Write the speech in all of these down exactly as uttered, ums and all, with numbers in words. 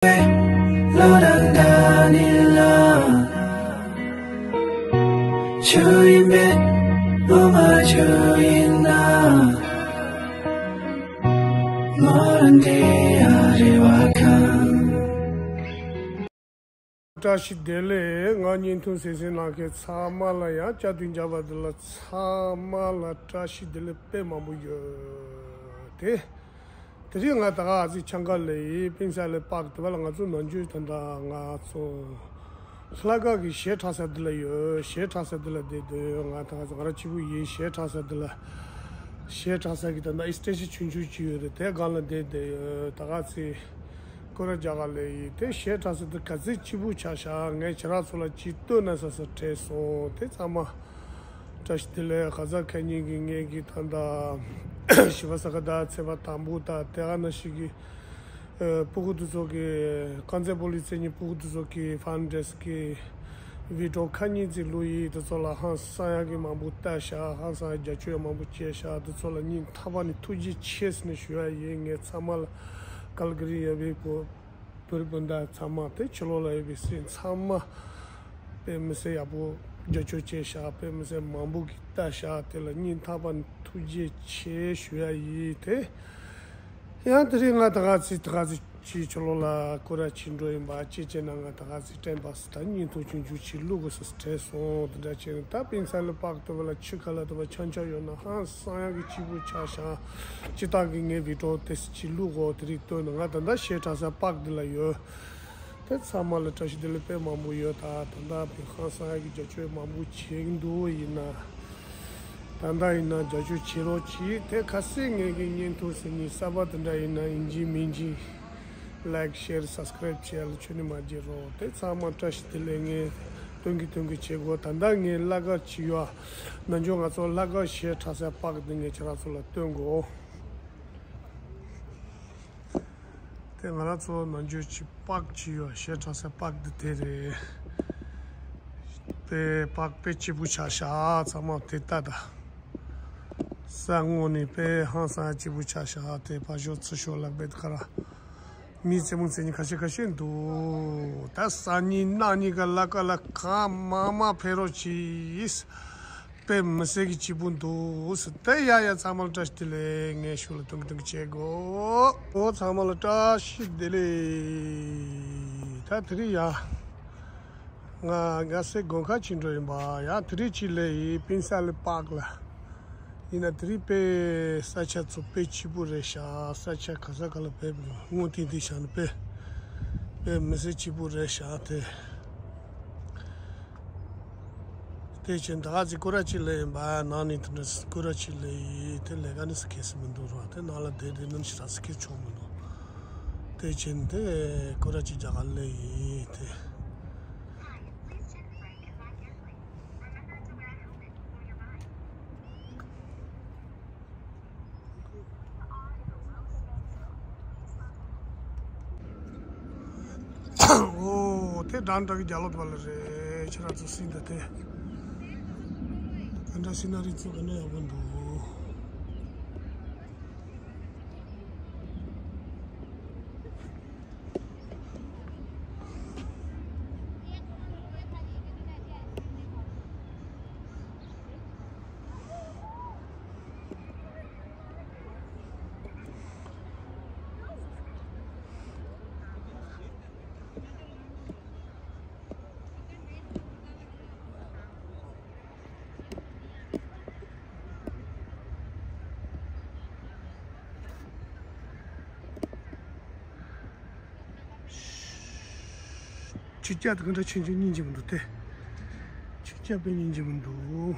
ལོ་རང་དགའ་ནི་ལ། ཆུ་ཡིན་པས་ལོ་མ་ཆུ་ཡིན་ན། ལོ་རང་དེ་ཡ་རེ་བ་ཁང་། བཀྲ་ཤིས་བདེ་ལེགས། ང་བརྙན་ཐུང་གཟིགས་གཟིགས་གནང་མཁན་ཚང་མ་ལ་ཡང་བཅར་དུས་འཇགས་པ་འདི་ལ་ཚང་མ་ལ་བཀྲ་ཤིས་བདེ་ལེགས་དཔེ་མང་པོ་ཡོད་དེ། དེ་རིང་ང་ད་ག་ཨ་ཙི་ཆང་ཁ་ལ་ཡི་པིན་ས་ལེ་པག་དེ་བ་ལ་ང་ཚོ་ནམ་རྒྱུན་ད་ལྟ་ང་ཚོ་ལྷ་ཁང་གི་གཞས་འཁྲབ་ས་འདི་ལ་ཡོད། གཞས་འཁྲབ་ས་འདི་ལ་བསྡད་དུས་ང་ད་ག་ང་རང་གཅིག་པུ་ཡིན། གཞས་འཁྲབ་ས་འདི་ལ་གཞས་འཁྲབ་ས་གི་ད་ལྟ་ཨི་སི་ཊེ་ཤན་ཆུང་ཆུང་ཅིག་ཡོད་རེད། དེ་སྒང་ལ་བསྡད་བསྡད་ཡོད། ད་ག་ཨ་ཙི་སྐོར་ར་རྒྱག་ག་ལ་ཡི་དེ་གཞས་འཁྲབ་ས་འདི་ག་ཚོད་སྐྱིད་པོ་ཆགས་ཤག་ངས་ཁྱེད་རང་ཚོ་ལ་ཅིག་སྟོན་ན་ཟེར་ཟེར་དྲན་སོང་། དེ་ཚང་མ་བཀྲ་ཤིས་བདེ་ལེགས། ཁ་སང་ཁ་ཉིན་གྱི་ངེད་ཀྱི་ད་ལྟ་ཞི་བ་ས་ག་ཟླ་ཚེས་པ་དང་པོ་དང་དེ་ག་ནང་བཞིན་གྱི་ཨ་སྤུ་གུ་དེ་ཚོ་གི་དཀར་མཛེས་སྤོ་ལོའི་མཚན་ཉིད་སྤུ་གུ་དེ་ཚོ་གི་ཕན་ཌེ་སི་གི་བི་ཌི་ཡོ་ཁ་ཉིན་ཙམ་བླུགས་ཡིན། དེ་ཚོ་ལ་ཧང་སང་ཡག་གི་མང་པོ་བལྟས་ཤག་ཧང་སང་ཡག་རྒྱབ་སྐྱོར་ཡག་མང་པོ་བྱས་ཤག་དེ་ཚོ་ལ་སྙིང་ཐག་པ་ནས་ཐུགས་རྗེ་ཆེ་ཟེར་ནས་ཞུ་ཡ་ཡིན། ངས་ཚང་མ་ལ་ཀལ་ག་རི་ཡོད་པའི་བོད་བོད་རིགས་སྤུན་ཟླ་ཚང་མ་དེ་ཕྱི་ལོགས་ལ་ཡོད་པའི་སེམས་ཚང་མ་དཔེ་མི་སྲིད་ཡག་པོ་རྒྱབ་སྐྱོར་བྱས་ཤག་དཔེ་མི་སྲིད་མང་པོ་གིས་བལྟས་ཤག་དེ་ལ་སྙིང་ཐག་པ་ནས་ཐུགས་རྗེ་ཆེ་ཞུ་ཡ་ཡིན། དེ་ཡང་དེ་རིང་ང་ད་ག་ཚོད་ད་ག་ཚོད་ཅིག་ཕྱི་ལོགས་ལ་སྐོར་ར་ཅིག་འགྲོ་ཡིན་པ། ཅི་བྱས་ན་ང་ད་ག་ཚོད་ཊེམ་པ་སི་ད་བརྙན་ཐུང་ཆུང་ཆུང་ཅིག་བླུག་དགོས་ས་དྲན་སོང་། དེ་འདྲ་བྱས་ན་ད་པིན་ས་ལེ་པག་དེ་བ་ལ་ཆུ་ཁ་ལ་དེ་བ་འཆམ་འཆམ་ཡོད་ན་ཧང་སང་ཡག་གི་སྐྱིད་པོ་ཆགས་ཤག་སྤྱིར་བཏང་གི་ངའི་བི་ཌི་ཡོ་དེ་ཅིག་བླུག་གོ། དེ་རིང་སྟོན་ན་ང་ད་ལྟ་གཞས་འཁྲབ་ས་པག་འདི་ལ་ཡོད། དེ་ཚང་མ་ལ་བཀྲ་ཤིས་བདེ་ལེགས་དཔེ་མང་པོ་ཡོད། ད་ད་ལྟ་བི་ཧང་སང་ཡག་གི་རྒྱབ་སྐྱོར་མང་པོ་བྱེད་ཀྱི་འདུག་ཡིན་ན་ད་ལྟ་ཡིན་ན་རྒྱབ་སྐྱོར་བྱེད་རོགས་གྱིས། དེ་ཁ་སང་ངེད་ཀྱི་བརྙན་ཐུང་ཟེར་ནི་གསར་པ་དེ་འདྲ་ཡིན་ན་ཡིན་གཅིག་མིན་གཅིག་ལའིཀ་ཤེར་སབ་སི་ཀ་རེབ་བྱས་ལ་ཁྱོན་ནས་མ་བརྗེད་རོགས། དེ་ཚང་མ་བཀྲ་ཤིས་བདེ་ལེགས། ངས་སྟོན་གི་སྟོན་གི་བྱེད་དགོས། ད་ལྟ་ངས་ལྷ་ཁང་ཅིག་ཡོད། ནམ་རྒྱུན་ང་ཚོ་ལྷ་ཁང་གཞས་འཁྲབ་སའི་པག་འདི་ངས་ཁྱེད་རང་ཚོ་ལ་སྟོན་གོ། དེ་ང་རང་ཚོ་ནམ་རྒྱུན་གྱི་པག་ཅིག་ཡོད། གཞས་འཁྲབ་སའི་པག་འདི་དེ་རེད། དཔེ་པག་དཔེ་སྐྱིད་པོ་ཆགས་ཤག་ཚང་མ་དེ་ལྟ་ད། ས་སྔོན་ནས་དཔེ་ཧང་སང་སྐྱིད་པོ་ཆགས་ཤག་དེ་ཕར་ཞོག་ཚུར་ཞོག་ལ་དཔེ་དེ་ག་ར། མི་རྩེད་མོ་རྩེ་མཁན་ཁ་ཤས་ཁ་ཤས་འདུག་ད་སང་ཉིན་གནངས་ཉིན་ག་ལྷ་ཁང་ལ་གང་མང་མང་ཕེབས་རོགས་གྱིས། དཔེ་མི་སྲིད་ཀྱི་སྐྱིད་པོ་འདུག་ཟེར། དེ་ཡ་ཡ་ཚང་མ་ལ་བཀྲ་ཤིས་བདེ་ལེགས། ངས་ཤུགས་ལ་ཐུང་གི་ཐུང་གི་བྱེད་དགོས། འོ་ཚང་མ་ལ་བཀྲ་ཤིས་བདེ་ལེགས། ད་དེ་རིང་ཡ་ང་དགའ་སའི་དགོན་ཁ་ཅིག་འགྲོ་ཡིན་པ། ཡ་དེ་རིང་ཅིག་ལས་ཡིན་པིན་ས་ལེ་པག་ལ། ཡིན་ན་དེ་རིང་དཔེ་ས་ཆ་ཚོ་དཔེ་སྐྱིད་པོ་རེད་ཤག་ས་ཆ་ག་ས་ག་ལ་ཕེབས་ཡོང་སྔོན་ཐིང་ཐིང་བཞག་ན་དཔེ་དཔེ་མི་སྲིད་སྐྱིད་པོ་རེད་ཤག་དེ་དེ་བྱས་ད་ག་ཚོད་སྐོར་ར་ཅིག་ལས་ཡིན་པ། ནང་ནས་དེ་འདྲ་སྐོར་ར་ཅིག་ལས་ཡིན། དེ་ལས་ཀ་ནི་ས་ཁེལ་སི་མི་འདུག་ར། དེ་ནང་ལ་བསྡད་བསྡད་ནམ་ཞིག་ར་ས་ཁེལ་ཆོག་མི་འདུག་དེ་བྱས་དེ་སྐོར་ར་ཅིག་རྒྱག་ག་ལས་ཡིན་དེ། འོ་དེ་འདྲ་འདྲ་གི་རྒྱ་ལོ་བ་ལ་རེད། ཁྱེད་རང་ཚོ་སྲིད་འདི་དེ་ག་འདྲ་སི་ན་རི་ཚོ་ག་འདྲ་ཡག་པོ་འདུག་ཆུ་རྐྱལ་དེ་ག་འདྲ་ཆེན་ཆེན་སྙིང་རྗེ་མི་འདུག་སྟེ། ཆུ་རྐྱལ་དཔེ་སྙིང་རྗེ་མི་འདུག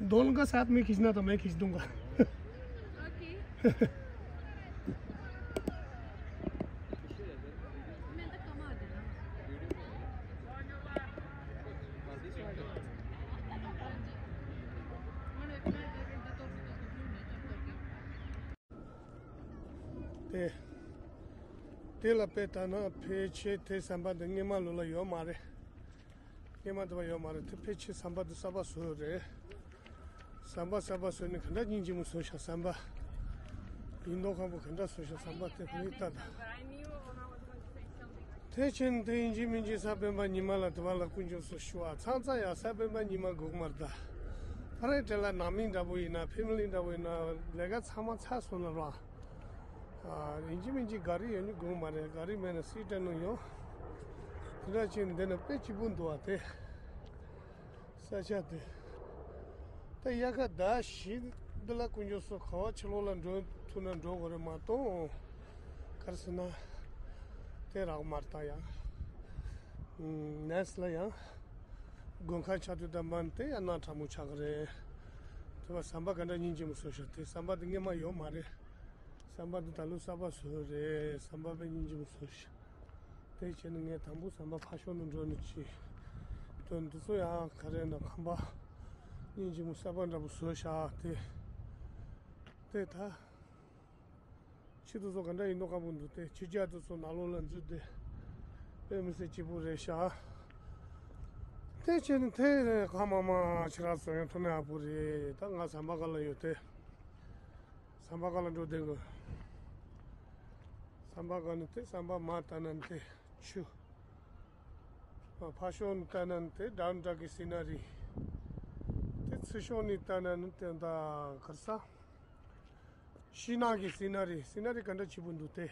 दोनों का साथ में खींचना था, मैं खींच दूंगा। ओके। དེ། དེ་ལ་དཔེ་ལྟ་ན་ཕལ་ཆེར་དེ་ཟམ་པ་འདི་སྔས་མ་ལོ་ལ་ཡོད་མ་རེད། སྔས་མ་འདི་བ་ཡོད་མ་རེད། དེ་ཕལ་ཆེར་ཟམ་པ་འདི་གསར་པ་བཟོས་རེད། ཟམ་པ་གསར་པ་བཟོས་ནས་ག་འདྲ་སྙིང་རྗེ་མོ་བཟོས་ཤག་ཟམ་པ། ཡིན་མདོག་ཁམ་པོ་ག་འདྲ་བཟོས་ཤག་ཟམ་པ་དེ་ཁོ་ནས་ལྟ་དང་། དེ་ཕྱིན་དེ་ཡིན་གཅིག་མིན་གཅིག་གཟའ་སྤེན་པ་ཉི་མ་ལ་དུ་བ་ལ་དཀོན་མཆོག་གསུམ་ཞུ་བ་ཚང་ཚང་ཡང་གཟའ་སྤེན་པ་ཉི་མ་དགོས་མ་རེད་ད། ཕ་རེ་དེ་ལ་ནང་མི་འདྲ་པོ་ཡིན་ན་ཕེ་མི་ལི་འདྲ་པོ་ཡིན་ན་ལས་ཀ་ཚང་མ་ཚར་སོང་ལ་ར། ཨ། ཡིན་གཅིག་མིན་གཅིག་ག་རེ་ཡོད་ནི་དགོས་མ་རེད། ག་རེ་མེད་ན་སི་ཏན་ནང་ཡོང་། དེ་འདྲ་བྱས་འདི་ནི་དཔེ་སྐྱིད་པོ་འདུག་བ་དེ། ས་ཆ་དེ། ད་དབྱར་ཁ་ཟླ་བཞི་འདི་ལ་དཀོན་མཆོག་གསུམ་ག་བ་ཕྱི་ལོགས་ལ་འགྲོ་ཐུབ་ན་འགྲོ་དགོས་རེད་མ་གཏོགས། ག་རེ་ཟེར་ན། དེ་རག་མ་རེད་ད་ཡང་། ནས་ལ་ཡང་། དགུན་ཁ་ཆགས་དུས་ད་མ་དེ་ཡང་གནམ་གྲང་མོ་ཆགས་ཀྱི་རེད། དེ་བ་ཟམ་པ་ག་འདྲ་སྙིང་རྗེ་མོ་བཟོས་ཤག་དེ་ཟམ་པ་དེ་སྔས་མ་ཡོད་མ་རེད། ཟམ་པ་འདི་ད་ལོ་གསར་པ་བཟོས་རེད། ཟམ་པ་དཔེ་སྙིང་རྗེ་མོ་བཟོས་ཤག་དེ་བྱས་ནས་ངས་དང་པོ་ཟམ་པ་ཕར་ཕྱོགས་ནས་འགྲོ་ནས་ཅི། དོན་འདི་ཚོ་ཡང་ག་རེ་ན་ཁང་པ་སྙིང་རྗེ་མོ་གསར་པ་འདྲ་པོ་བཟོས་ཤག་དེ། དེ་ད། ཕྱི་དེ་ཚོ་ག་འདྲ་ཡིན་མདོག་ཁམ་པོ་འདུག་དེ་ཕྱི་རྒྱལ་དེ་ཚོ་ནང་ལོགས་ལ་འཛུལ་ཏེ། དཔེ་མི་སྲིད་སྐྱིད་པོ་རེད་ཤག་དེ་བྱས་ནས་དེ་གང་མང་མང་ཕྱི་ར་སོང་ཡོང་ཐུབ་ན་ཡག་པོ་རེད། ད་ང་ཟམ་པ་སྒང་ལ་ཡོད་དེ། ཟམ་པ་སྒང་ལ་འགྲོ་བསྡད་དགོས། ཟམ་པ་སྒང་ནས་དེ་ཟམ་པ་མར་ལྟ་ན་དེ་ཆུ། ཕར་ཕྱོགས་ནས་ལྟ་ན་དེ་ཌའུན་ཊའུན་གི་སི་ན་རི། དེ་ཚུར་ཕྱོགས་ནས་ལྟ་ན་དེ་ད་ག་རེ་ཟ། ཤིང་ནགས་ཀྱི་སི་ན་རི། སི་ན་རི་ག་འདྲ་སྐྱིད་པོ་འདུག་དེ།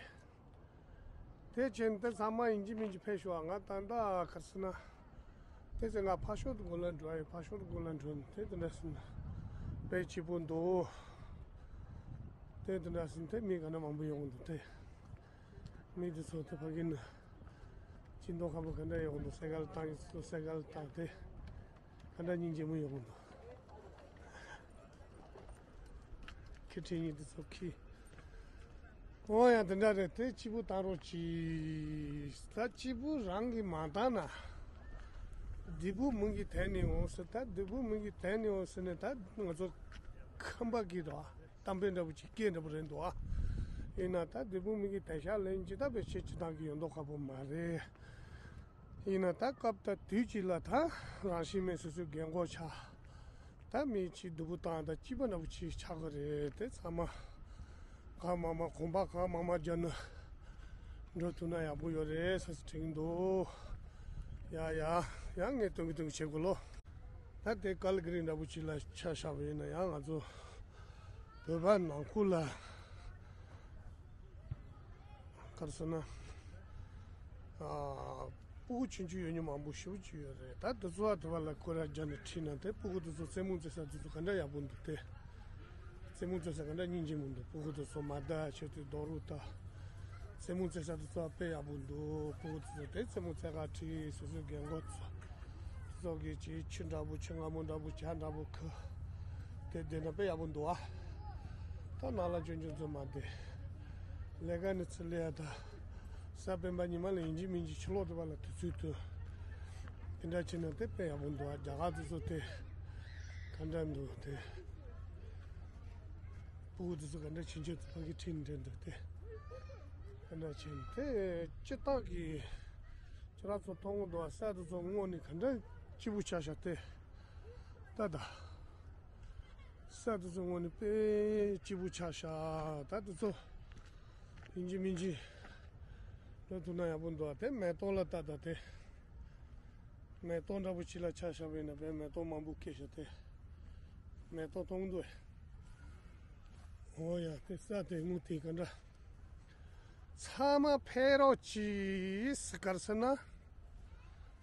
དེ་བྱས་ནས་དེ་ཚང་མ་ཡིན་གཅིག་མིན་གཅིག་ཕེབས་ཤོག་ང་ད་ལྟ་ག་རེ་ཟེར་ན། དེ་ཚེ་ང་ཕར་ཕྱོགས་དེ་སྒང་ལ་འགྲོ་ཡ་ཡིན། ཕར་ཕྱོགས་དེ་སྒང་ལ་འགྲོ་ནས་དེ་དེ་འདྲ་ཟེར་ན། དཔེ་སྐྱིད་པོ་འདུག་དེ་དེ་འདྲ་ཟེར་ན་དེ་མི་ག་འདྲ་མང་པོ་ཡོང་གི་འདུག་དེ། མི་དེ་ཚོ་དེ་ཕ་གི་ནས། སྐྱིད་མདོག་ཁམ་པོ་ག་འདྲ་ཡོང་གི་འདུག་སེ་གལ་བཏང་གི་ཚོ་སེ་གལ་བཏང་དེ། ག་འདྲ་སྙིང་རྗེ་མོ་ཡོང་གི་འདུག་ཁི་ཁྲིད་ཉིན་དེ་ཚོ་ཁི། འོ་ཡ་དེ་འདྲ་རེད། དེ་སྐྱིད་པོ་བཏང་རོགས་གྱིས། ད་སྐྱིད་པོ་རང་གིས་མ་བཏང་ན། སྡིག་པོ་མི་གིས་དེད་ནས་འོང་ཟེར། ད་སྡིག་པོ་མི་གིས་དེད་ནས་འོང་ཟེར་ནས་ད་ང་ཚོ་ཁམས་པ་གི་རེད་བ། གཏམ་དཔེ་འདྲ་པོ་ཅིག་སྐད་འདྲ་པོ་རེད་འདུག་ཨ། ཡིན་ན་ད་སྡིག་པོ་མི་གིས་དེད་ཤག་ལན་ཅི་ད་དཔེ་ཆེ་ཅི་བཏང་གི་ཡོད་མདོག་ཁ་པོ་མ་རེད། ཡིན་ན་ད་སྐབས་ད་དུས་གཅིག་ལ་ད་རང་བཞིན་མེད་སོ་སོའི་རྒན་གོག་ཆགས། ད་མི་གཅིག་སྡུག་པོ་བཏང་ད་སྐྱིད་པ་འདྲ་པོ་ཅིག་ཆགས་ཀྱི་རེད། དེ་ཚང་མ་གང་མང་མང་གོམ་པ་གང་མང་མང་རྒྱབ་ན་འགྲོ་ཐུབ་ན་ཡག་པོ་ཡོད་རེད་ཟེར་ཟེར་དྲན་གྱི་འདུག་ཡ་ཡ། ཡང་ངས་སྟོན་གྱི་སྟོན་གྱི་བྱེད་དགོས་ལོ། ད་དེ་ཀལ་གྷི་རི་འདྲ་པོ་ཅིག་ལ་ཆ་བཞག་པ་ཡིན་ན་ཡང་ང་ཚོ་བོད་པ་ནང་ཁུལ་ལ། ག་རེ་ཟེར་ན། ཨ། སྤུ་གུ་ཆུང་ཆུང་ཡོད་མཁན་མང་པོ་ཞེ་པོ་ཅིག་ཡོད་རེད། ད་དེ་ཚོ་ཨ་དེ་བ་ལ་སྐོར་ར་རྒྱག་ནས་ཁྲིད་ན་དེ་སྤུ་གུ་དེ་ཚོ་རྩེད་མོ་རྩེ་ས་དེ་ཚོ་ག་འདྲ་ཡག་པོ་འདུག་སྟེ། རྩེད་མོ་རྩེ་ས་ག་འདྲ་སྙིང་རྗེ་མོ་འདུག་སྤུ་གུ་དེ་ཚོ་མར་བརྡབ་བྱས་ཏེ་རྡོ་རུག་བཏགས། རྩེད་མོ་རྩེ་ས་དེ་ཚོ་ཨ་དཔེ་ཡག་པོ་འདུག་སྤུ་གུ་དེ་ཚོ་དེ་རྩེད་མོ་རྩེ་ག་ཁྲིད། སོ་སོའི་རྒན་གོག་ཚོ། སོགས་ཀྱི་ཆེ་ཆུ་འདྲ་པོ་ཆུ་སྔ་མོ་འདྲ་པོ་བྱ་འདྲ་པོ་ཁུ། དེ་བསྡད་ན་དཔེ་ཡག་པོ་འདུག་ཨ། ད་ནང་ལ་ཆུང་ཆུང་ཚོ་མ་བསྡད། ལས་ཀ་ནི་ཚུར་ལས་ཡ་ད། གཟའ་སྤེན་པ་ཉི་མ་ལ་ཡིན་གཅིག་མིན་གཅིག་ཕྱི་ལོགས་དེ་བ་ལ་དུས་ཚོད་དུ། དེ་འདྲ་བྱས་ན་དེ་དཔེ་ཡག་པོ་འདུག་ཨ། རྒྱ་གར་དེ་ཚོ་དེ། ག་འདྲ་འདུག་དེ། སྤུ་གུ་དེ་ཚོ་ག་འདྲ་ཆུང་ཆུང་དེ་ཕ་གི་ཁྲིད་ནས་འདྲ་འདུག་དེ། ག་འདྲ་བྱས་ན་དེ་སྤྱིར་བཏང་གི། ཁྱེད་རང་ཚོ་མཐོང་གི་འདུག་ས་དེ་ཚོ་དངོས་གནས་ག་འདྲ་སྐྱིད་པོ་ཆགས་ཤག་སྟེ། ད་ད། ས་དེ་ཚོ་དངོས་གནས་དཔེ་སྐྱིད་པོ་ཆགས་ཤག་ད་དེ་ཚོ་ཡིན་གཅིག་མིན་གཅིག་འགྲོ་ཐུབ་ན་ཡག་པོ་འདུག་དེ་མེ་ཏོག་ལ་ལྟ་ད་དེ། མེ་ཏོག་འདྲ་པོ་ཅིག་ལ་ཆ་བཞག་པ་ཡིན་ན་དཔེ་མེ་ཏོག་མང་པོ་སྐྱེས་ཤག་སྟེ། མེ་ཏོག་མཐོང་གི་འདུག་འོ་ཡ་དེ་ས་དེ་དངོས་དེ་ག་འདྲ། ཚང་མ་ཕེབས་རོགས་གྱིས། ག་རེ་ཟེར་ན།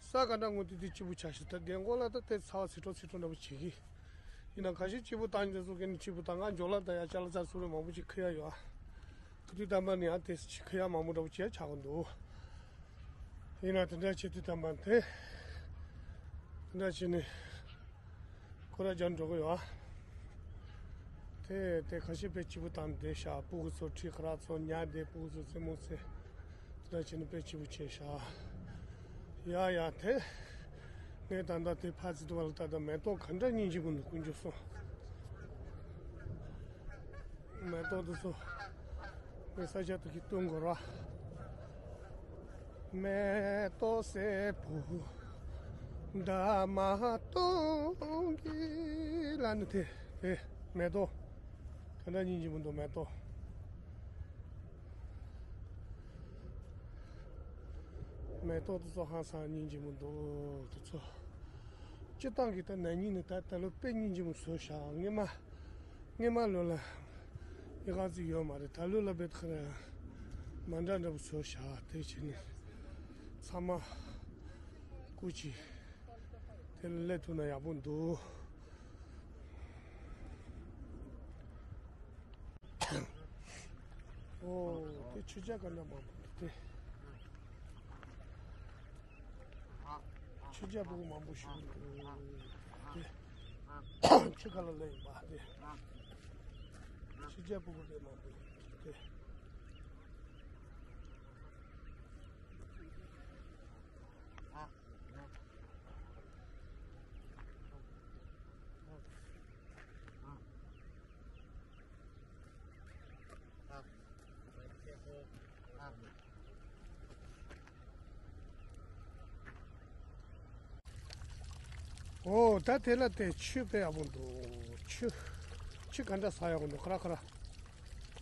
ས་ག་འདྲ་དངོས་དེ་དེ་སྐྱིད་པོ་ཆགས་ཤག་ད་རྒན་གོག་ལ་ད་དེ་ཚ་བ་ཚིག་འཕྲོ་ཚིག་འཕྲོ་འདྲ་པོ་བྱེད་ཀྱི། ཡིན་ན་ཁ་ཤས་སྐྱིད་པོ་བཏང་མཁན་ཚོ་གི་ནི་སྐྱིད་པོ་བཏང་། ང་འཇོག་ལ་ད་ཡ་ཅ་ལག་ཚ་སུ་རེ་མང་པོ་ཅིག་ཁུར་ཡ་ཡོད་ཨ། ཁུ་དུས་དམ་པ་ནི་ཡང་དེ་ཁུར་ཡ་མང་པོ་འདྲ་པོ་བྱས་ཆགས་ཀྱི་འདུག་ཡིན་ན་དེ་འདྲ་བྱེད་དུས་དམ་པ་དེ། དེ་འདྲ་བྱས་ནས། སྐོར་ར་རྒྱག་འགྲོ་གི་ཡོད་ཨ། དེ་དེ་ཁ་ཤས་དཔེ་སྐྱིད་པོ་བཏང་བསྡད་ཤག་སྤུ་གུ་ཚོ་ཁྲིད་ཁ་ར་ཚོ་ཉལ་བསྡད། སྤུ་གུ་ཚོ་རྩེད་མོ་རྩེ། དེ་འདྲ་བྱས་ནས་དཔེ་སྐྱིད་པོ་བྱས་ཤག་ཡ་ཡ་དེ། ངས་ད་ལྟ་དེ་ཕར་ཚུར་དུ་བ་ལ་ལྟ་ད་མེ་ཏོག་ག་འདྲ་སྙིང་རྗེ་པོ་འདུག་དཀོན་མཆོག་གསུམ། མེ་ཏོག་དེ་ཚོ། ས་ཆ་དེ་གི་སྟོན་དགོས་ར། མེ་ཏོག་སེར་པོ་འདྲ་མ་གཏོང་གི་ལ་ནི་དེ་དེ་མེ་ཏོག་ག་འདྲ་སྙིང་རྗེ་མོ་འདུག་མེ་ཏོག་མེ་ཏོག་དེ་ཚོ་ཧང་སང་སྙིང་རྗེ་མོ་འདུག་དེ་ཚོ། སྤྱིར་བཏང་གི་ད་ན་ནིང་ནི་ད་ད་ལོ་དཔེ་སྙིང་རྗེ་མོ་བཟོས་ཤག་སྔོན་མ། སྔོན་མ་ལོ་ལ་ཡི་ག་ཚོད་ཡོད་མ་རེད། ད་ལོ་ལ་བེད་ཁ་ར་མ་འདྲ་འདྲ་པོ་བཟོས་ཤག་དེ་བྱས་ནས་ཚང་མ་སྐུ་མཁྱེན་དེ་ལ་སླེབས་ཐུབ་ན་ཡག་པོ་འདུག་ཨོ། དེ་ཆུ་རྐྱལ་ག་འདྲ་མང་པོ་འདུག་དེ། ཆུ་རྐྱལ་ཕྲུ་གུ་མང་པོ་ཞིག་འདུག་དེ། ཆུ་ཁ་ལ་སླེབས་ཡིན་པ་དེ། ཆུ་རྐྱལ་ཕྲུ་གུ་དཔེ་མང་པོ་ཡོད་དེ། ཨོ། ད་དེ་ལ་དེ་ཆུ་དཔེ་ཡག་པོ་འདུག་ཆུ། ཆུ་ག་འདྲ་ཟ་ཡག་པོ་འདུག་ཁ་ར་ཁ་ར།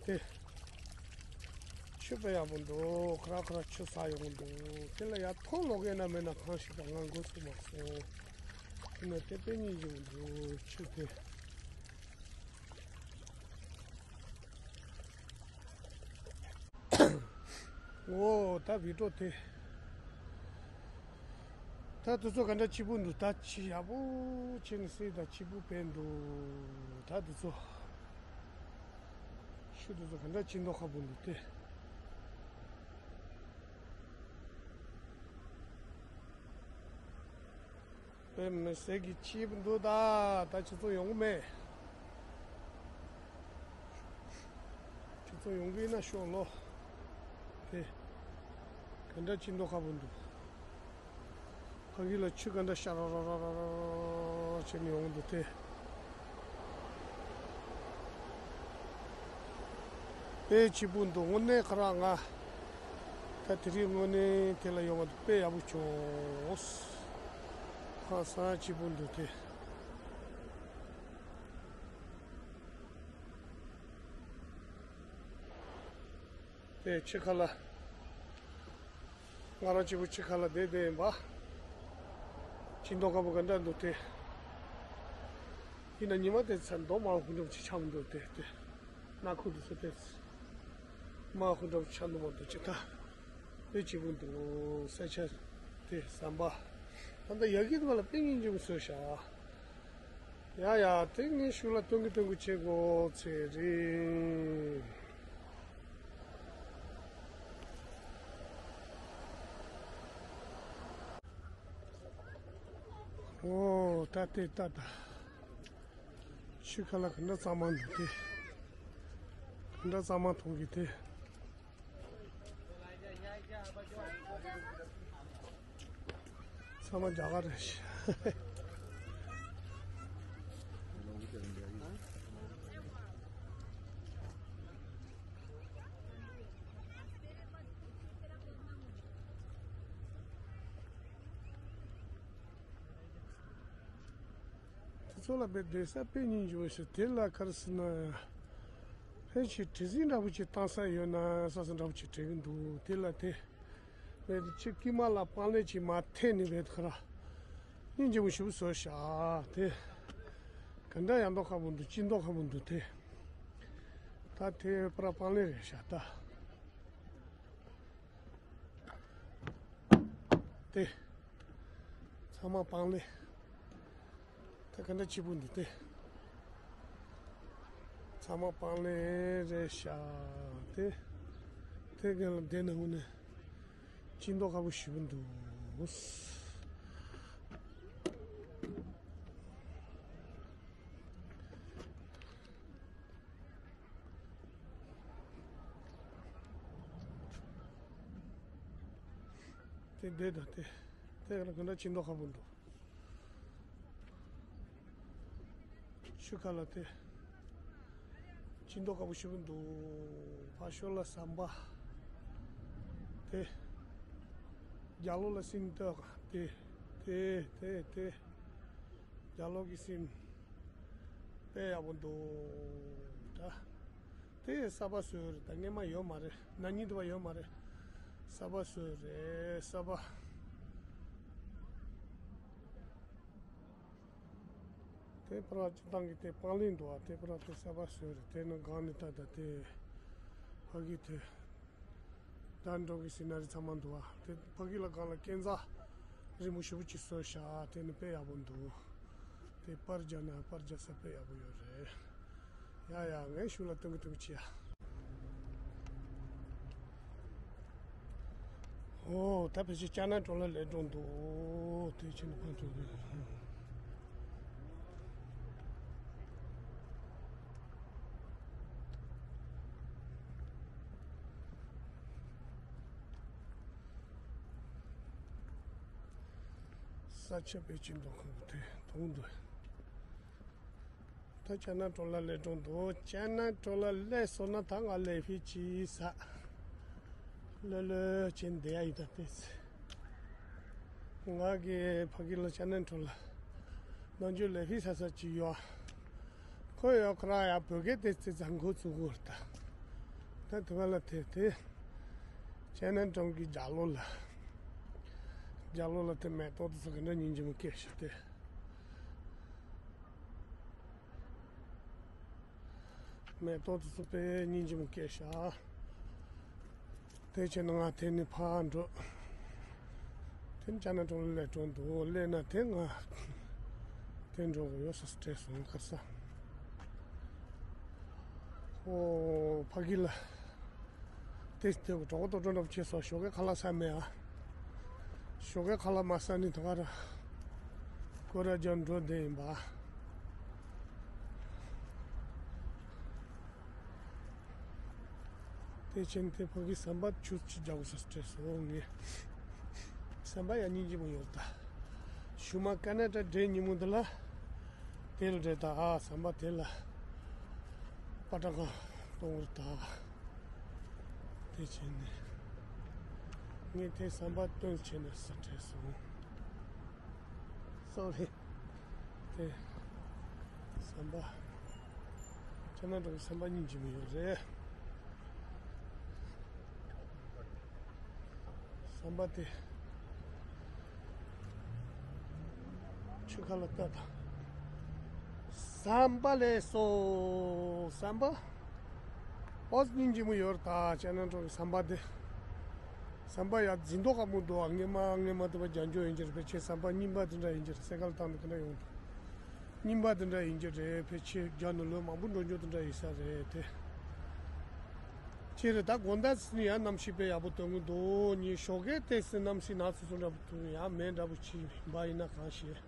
དེ། ཆུ་དཔེ་ཡག་པོ་འདུག་ཁ་ར་ཁ་ར་ཆུ་ཟ་ཡག་པོ་འདུག་དེ་ལ་ཡར་མཐོང་ལོག་གི་ན་མེད་ན་གང་ཞིག་དང་ང་འགོ་ཚུགས་མ་སོང་། དེ་ནས་དེ་དཔེ་སྙིང་རྗེ་པོ་འདུག་ཆུ་དེ། ཨོ། ད་བི་ཏྲོ་དེ། ད་དེ་ཚོ་ག་འདྲ་སྐྱིད་པོ་འདུག་ད་ཆུ་ཡག་པོ་བྱས་ནས་བསྲེས་ད་སྐྱིད་པོ་དཔེ་འདུག་ད་དེ་ཚོ། ཆུ་དེ་ཚོ་ག་འདྲ་སྐྱིད་མདོག་ཁ་པོ་འདུག་སྟེ། དཔེ་མི་སྲིད་ཀྱི་སྐྱིད་པོ་འདུག་ད་ད་ཁྱེད་ཚོ་ཡོང་གི་མེད། ཁྱེད་ཚོ་ཡོང་གི་ཡིན་ན་ཤོག་ལོ། དེ། ག་འདྲ་སྐྱིད་མདོག་ཁ་པོ་འདུག་ཕ་གི་ལ་ཆུ་ག་འདྲ་ཤ་རོ་རོ་རོ་རོ་རོ་བྱས་ནས་ཡོང་གི་འདུག་དེ། དཔེ་སྐྱིད་པོ་འདུག་དངོས་གནས་ཁ་ར་ང་། ད་དེ་རིང་དངོས་གནས་དེ་ལ་ཡོང་བ་དཔེ་ཡག་པོ་བྱུང་། ཧང་སང་སྐྱིད་པོ་འདུག་དེ། དེ་ཕྱི་ཁ་ལ། ང་རང་གཅིག་པུ་ཕྱི་ཁ་ལ་བསྡད་བསྡད་ཡིན་པ། སྐྱིད་མདོག་ཁ་པོ་ག་འདྲ་འདུག་དེ། ཡིན་ན་ཉི་མ་དེ་ཚ་མདོག་མང་པོ་འགྲོ་ཅིག་ཆགས་མི་འདུག་དེ་དེ། སྣ་ཁུག་དེ་ཚོ་དེ། མ་ཧུ་འདྲ་པོ་ཆགས་འདུག་མ་འདུག་ཅི་ད། དཔེ་སྐྱིད་པོ་འདུག་ས་ཆ་དེ་ཟམ་པ། ད་ལྟ་ཡ་གི་དུ་བ་ལ་དཔེ་སྙིང་རྗེ་པོ་བཟོས་ཤག་ཡ་ཡ་དེ་ངའི་ཤུགས་ལ་སྟོན་གི་སྟོན་གི་བྱེད་དགོས་ཚེ་རིང་། ཨོ་ད་དེ་ད་ད། ཆུ་ཁ་ལ་ག་འདྲ་གཙང་མ་འདུག་དེ། ག་འདྲ་གཙང་མ་མཐོང་གི་དེ། ཚང་མ་རྒྱ་གར་རེད་ཤག་དེ་ཚོ་ལ་དཔེ་བསྡད་ས་དཔེ་སྙིང་རྗེ་པོ་ཞིག་དེ་ལ་ག་རེ་ཟེར་ན། ཕལ་ཆེར་བྲེལ་ཟིང་འདྲ་པོ་ཅིག་བཏང་ས་ཡོད་ན་ས་ས་འདྲ་པོ་ཅིག་དྲན་གི་འདུག་དེ་ལ་དེ། བས་ཁྱི་དཀྱུས་མ་ལ་སྤང་ལེབ་ཅིག་མར་འཐེན་ནས་བས་ཁ་ར། སྙིང་རྗེ་པོ་ཞེ་པོ་བཟོས་ཤག་དེ། ག་འདྲ་ཡག་མདོག་ཁ་པོ་འདུག་སྐྱིད་མདོག་ཁ་པོ་འདུག་དེ། ད་དེ་པར་སྤང་ལེབ་རེད་ཤག་ད། དེ། ཚང་མ་སྤང་ལེབ། ད་ག་འདྲ་སྐྱིད་པོ་འདུག་དེ། ཚང་མ་སྤང་ལེབ་རེད་ཤག་དེ། དེ་ག་ལ་བསྡད་ན་དངོས་གནས་སྐྱིད་མདོག་ཁ་པོ་ཞེ་པོ་འདུག་དེ་འདྲ་དང་དེ། དེ་ག་ལ་ག་འདྲ་སྐྱིད་མདོག་ཁ་པོ་འདུག་ཆུ་ཁ་ལ་དེ། ཅི་མདོག་ཁ་པོ་ཞེ་པོ་འདུག་ཕར་ཤོར་ལ་ཟམ་པ། དེ། རྒྱ་ལོ་ལ་སིང་ཏོག་དེ། དེ་དེ་དེ། རྒྱ་ལོ་གི་སིང་། དཔེ་ཡག་པོ་འདུག་ད། དེ་ས་པ་སོས་རེད། ད་སྔས་མ་ཡོད་མ་རེད། ན་ནིང་དུ་བ་ཡོད་མ་རེད། ས་པ་སོས་རེད། ས་པ། དེ་ཕར་སྤྱི་བཏང་གི་དེ་སྤང་ལེན་འདུག་ཨ། དེ་ཕར་དེ་ས་པ་སོས་རེད། དེ་ནི་སྒང་ནས་ད་ད་དེ་ཕ་གི་དེ་ད་འགྲོ་གི་སི་ན་རི་ཚང་མ་འདུག་ཨ། དེ་ཕ་གི་ལ་སྒང་ལ་སྐས་འཛེག་རི་མོ་ཞེ་པོ་ཅིག་བཟོས་ཤག་དེ་ནི་དཔེ་ཡག་པོ་འདུག་དེ་པར་རྒྱག་ན་པར་རྒྱག་ས་དཔེ་ཡག་པོ་ཡོད་རེད། ཡ་ཡ། ངས་ཤུགས་ལ་སྟོན་གི་སྟོན་གི་བྱེད་ཡ། ཨོ། ད་ཕལ་ཆེར་ཅ་ན་གྲོང་ལ་སླེབས་འགྲོ་འདུག་དེ་ཕྱིན་ཕན་ཐོགས་རེད། ས་ཆ་དཔེ་ཅིག་འདུག་ཁོང་གི་དེ་མཐོང་འདུག་ད་ཅ་ན་གྲོང་ལ་སླེབས་འགྲོ་འདུག་ཅ་ན་གྲོང་ལ་སླེབས་སོང་ན་ད་ང་ལེ་ཕི་ཅིག་ཟ། ལོས་ལོས་བྱས་བསྡད་ཡ་ཡིན། ད་ལྟས་ང་གི་ཕ་གི་ལ་ཅ་ན་གྲོང་ལ་ནམ་རྒྱུན་ལེ་ཕི་ཟ་ས་ཅིག་ཡོད། ཁོ་ཡོད་ཁོ་རང་ཡང་བོད་སྐད་ཏོག་ཙམ་ཙམ་གོ་ཚུགས་ཀྱི་ཡོད་རེད་ད། ད་དེ་ག་ལ་དེ་དེ། ཅ་ན་གྲོང་གི་རྒྱབ་ལོགས་ལ། རྒྱབ་ལོགས་ལ་དེ་མེ་ཏོག་དེ་ཚོ་ག་འདྲ་སྙིང་རྗེ་མོ་སྐྱེས་ཤག་དེ། མེ་ཏོག་དེ་ཚོ་དཔེ་སྙིང་རྗེ་མོ་སྐྱེས་ཤག་དེ་བྱས་ན་ང་དེ་ནས་ཕར་འགྲོ། དེ་ནས་ཅ་ན་གྲོང་ལ་སླེབས་འགྲོ་འདུག་སླེབས་ན་དེ་ང་དེ་འགྲོ་དགོས་ཡོད་ས་སུ་སྤྲད་སོང་ཁ་ས། ཨོ། ཕ་གི་ལ་དེ་དེ་གྲོགས་པོ་ཏོག་ཏོག་འདྲ་པོ་བྱས་སོང་། ཞོགས་ཀས་ཁ་ལག་ཟ་མེད་ཨ། ཞོགས་ཀས་ཁ་ལག་མ་ཟ་ནི་དེ་ག་ར་སྐོར་ར་རྒྱག་འགྲོ་བསྡད་ཡིན་པ། དེ་ཕྱིན་དེ་ཕ་གི་ཟམ་པ་ཆུ་ཆུ་རྒྱག་ས་སྤྲད་སོང་ངས། ཟམ་པ་ཡང་སྙིང་རྗེ་མོ་ཡོད་ད། ཞུ་མ་ཀ་ན་ཊ་འདྲེ་ཉིན་མོ་འདི་ལ་དེ་ལ་འདྲེ་ད་ཨ་ཟམ་པ་དེ་ལ་པ་ཏྲ་གང་གཏོང་བར་ད། དེ་བྱས་ནས་ངས་དེ་ཟམ་པ་སྟོན་བྱས་ནས་ས་སྤྲད་སོང་། སོ་རི། དེ། ཟམ་པ། ཅ་ན་གྲོང་གི་ཟམ་པ་སྙིང་རྗེ་མོ་ཡོད་རེད། ཟམ་པ་དེ། ཆུ་ཁ་ལ་ལྟ་དང་། ཟམ་པ་ལས་སོ། ཟམ་པ། ཨོ་སྙིང་རྗེ་མོ་ཡོད་རེད་ད་ཅ་ན་གྲོང་གི་ཟམ་པ་དེ། ཟམ་པ་ཡ་འཛིན་མདོག་ཁ་པོ་འདུག་ཨ། སྔས་མ་སྔས་མ་དེ་བ་རྒྱ་འཇོག་ཡིན་གྱི་རེད། ཕལ་ཆེར་ཟམ་པ་རྙིང་པ་དེ་འདྲ་ཡིན་གྱི་རེད། སེ་གལ་བཏང་དེ་ག་འདྲ་ཡོང་འདུག་རྙིང་པ་དེ་འདྲ་ཡིན་གྱི་རེད། ཕལ་ཆེར་རྒྱ་ནས་ལོ་མང་པོ་འགྲོ་རྒྱུ་དེ་འདྲ་ཡིན་ས་རེད་དེ། ཅི་རེད་ད་དགོང་དག་ནི་ཡང་གནམ་གཤིས་དཔེ་ཡག་པོ་སྟོན་གྱི་འདུག་ཉི་ཞོགས་ཀས་དེ་སི་གནམ་གཤིས་ནག་ཚུ་ཚུ་འདྲ་པོ་ཐུག་ཡང་མེད་འདྲ་པོ་ཅིག་ཡིན་པ་ཡིན་ན་གང་ཤེས།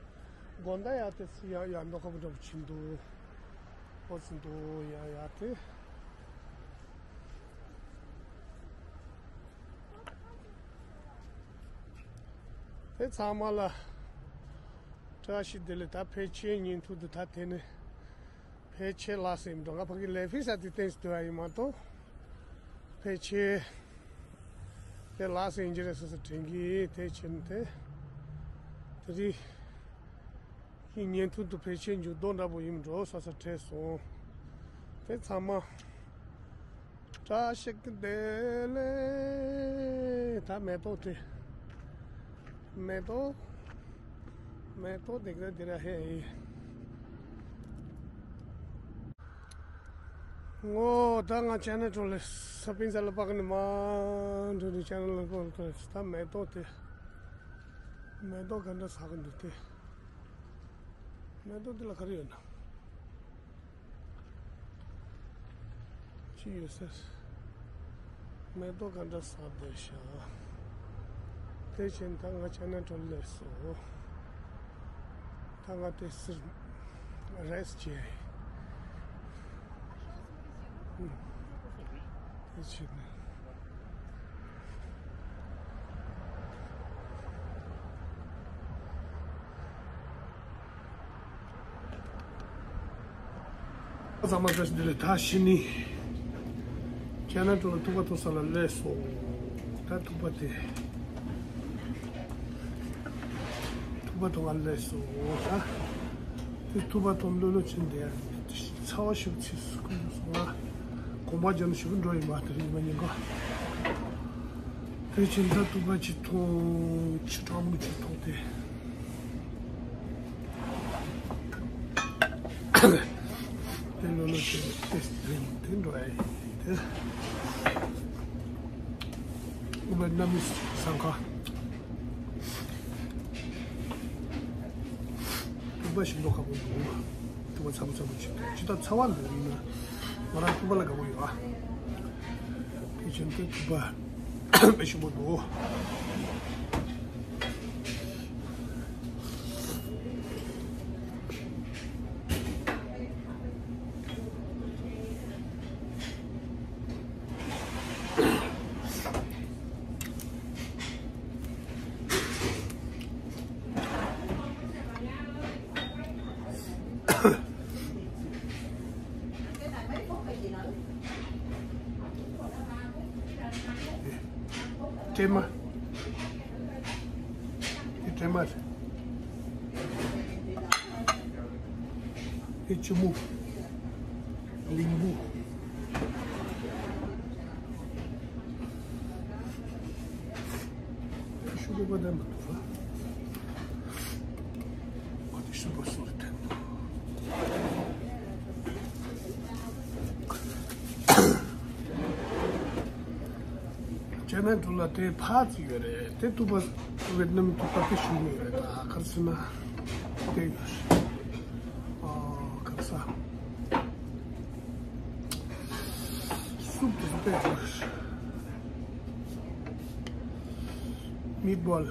དགོང་དག་ཡང་དེ་སི་ཡང་ཡང་མདོག་ཁ་པོ་འདྲ་པོ་ཅིག་འདུག་ཨོ་ཙི་འདུག་ཡ་ཡ་དེ། དེ་ཚང་མ་ལ་བཀྲ་ཤིས་བདེ་ལེགས། ད་ཕལ་ཆེར་ཉིན་ཐོ་འདི་ད་དེ་ནི་ཕལ་ཆེར་ལགས་སེ་ཡིན་འགྲོ། ང་ཕ་གི་ལེ་ཕི་ས་དེ་ཏེན་སི་དུ་ཡ་ཡིན་མ་གཏོགས་ཕལ་ཆེར་དེ་ལགས་སེ་ཡིན་གྱི་རེད་ས་ས་དྲན་གི་དེ་ཕྱིན་དེ་དེ་རིང་ཉིན་ཐོ་འདི་ཕལ་ཆེར་མཇུག་སྡོམ་འདྲ་པོ་ཡིན་འགྲོ་ས་ས་དྲན་སོང་། དེ་ཚང་མ། བཀྲ་ཤིས་བདེ་ལེགས། ད་མེ་ཏོག་དེ། མེ་ཏོག་མེ་ཏོག་དེ་ག་དེ་ར་ཧེ་ཡིན། ངོ་ད་ང་ཅ་ན་གྲོང་ལ་ས་པིན་ས་ལ་པག་ནི་མ་འགྲོ་ནི་ཅ་ན་ལ་པག་ལ་ད་མེ་ཏོག་དེ། མེ་ཏོག་ག་འདྲ་ཟ་གི་འདུག་དེ། མེ་ཏོག་དེ་ལ་ག་རེ་ཡོད་ན། ཅི་ཡོད་ཟེར། མེ་ཏོག་ག་འདྲ་ཟ་བསྡད་ཤག་དེ་བཞིན་ད་ང་ཅ་ན་གྲོང་སླེབས་སོང་། ད་ང་དེ་སིར་རེ་སི་བྱས། དེ་བྱས་ནས། ཚང་མ་བཀྲ་ཤིས་བདེ་ལེགས། ད་ཕྱི་ནི་ཁྱེད་རྣམ་ཚོ་ལ་ཐུག་པ་ཐུག་ས་ལ་སླེབས་སོང་། ད་ཐུག་པ་དེ་ཐུག་པ་ཐུག་ག་སླེབས་སོང་། ད་དེ་ཐུག་པ་ཐུག་ལོ་ལོ་ཕྱིན་དེ་ཚ་བ་ཞིག་ཚིག་སྐུ་སོང་ང་། གོམ་པ་རྒྱབ་ན་ཞིག་འགྲོ་ཡི་མ་དེ་རིང་མ་ཉིན་ག་དེ་ཕྱིན་ད་ཐུག་པ་ཅིག་ཐུག་ཆུ་གྲང་མོ་ཅིག་ཐུག་དེ། དེ་ལོ་ལོ་ཆེ་དེ་དེ་འགྲོ་ཡ་ཡིན་དེ། ཨུ་བ་གནམ་མི་སང་ཁ། ཐུག་པ་ཞིམ་པོ་ཁ་པོ་འདུག་ཐུག་པ་ཚ་པོ་ཚ་པོ་ཅིག་འདུག་ཅི་ལྟར་ཚ་བ་འདུག་ཡིན་ན་ང་རང་ཐུག་པ་ལ་དགའ་པོ་ཡོད་ཨ། དེ་བཞིན་དུ་ཐུག་པ་དཔེ་ཞིམ་པོ་འདུག་སྲན་མ། འདི་སྲན་མ་རེད། འདི་ཆུ་མོ། ལིང་བུ། ཤུ་གུ་པ་དེ་མ་འདུག་ཨ། ཨ་དེ་ཤུ་གུ་སོ་རེད་དེ། ཅེ་ནན་ཀྲུ་ལ་དེ་ཕ་ཚིག་ཡོད་རེད། དེ་ཐུག་པ་ཝེད་ནམ་ཐུག་པ་དེ་ཤུ་གུ་ཡོད་རེད། ད་ག་རེ་ཟེར་ན་དེ་ཡོད་རེད། ཨ་ག་རེ་ཟ། སུབ་དེ་དཔེ་ཡག་པོ་རེད། མིད་བོལ།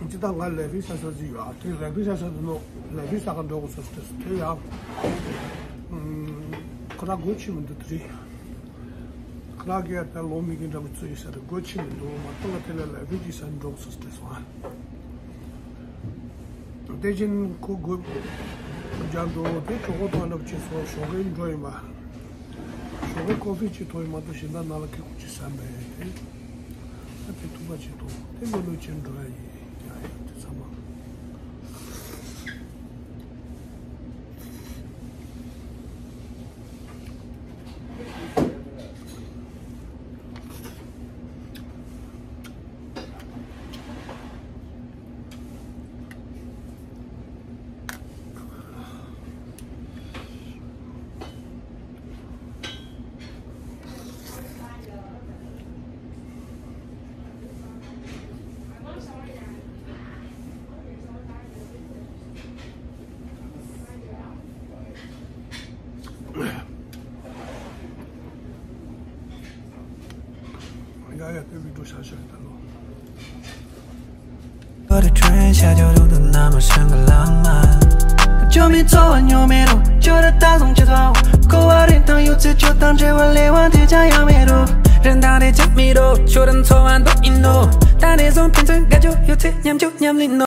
སྤྱིར་བཏང་ང་ལེ་ཕི་ས་ས་ཟིག་ཡོད། དེ་ལེ་ཕི་ས་ས་དེ་ནོ་ལེ་ཕི་ས་ག་འགྲོ་དགོས་ས་དེ་དེ་ཡང་ཁོ་རང་སྒོ་ཕྱེ་མི་འདུག་དེ་རེད། ཁོ་རང་གིས་ད་ལོ་མི་གི་འདྲ་པོ་ཚོ་ཡི་ས་དེ་སྒོ་ཕྱེ་མི་འདུག་མ་གཏོགས་ང་དེ་ལ་ལེ་ཕི་གི་ས་འགྲོ་དགོས་ས་དེ་སོང་ཨ། དེ་བཞིན་ཁོ་དགོས་རྒྱ་འགྲོ་དེ་གྲོགས་པོ་དང་འདྲ་པོ་བྱས་སོང་། ཞོགས་ཀས་འགྲོ་ཡིན་པ། ཞོགས་ཀས་ཀོ་ཕི་ཅིག་འཐུང་ཡིན་མ་གཏོགས་གཞན་དག་ནང་ལ་ཁེ་ཁུག་ཅིག་ཟ་མེད་དེ། ད་དེ་ཐུག་པ་ཅིག་འཐུང་དེ་ལོ་ལོ་ཅན་འགྲོ་ཡ་ཡིན། ཡ་ཡ་དེ་ཚང་མ། ཡ་ཡ་དེ་བི་ཌིའོ་ཤ་ཤ་ད་ལོ། 我的唇下就堵得那么像个浪漫。就没错，又没路，就得打从起头。过完人当有次就当这我来往的家也没路。人当得真没路，就能错完多一路。但那种天真感觉有次念就念里路。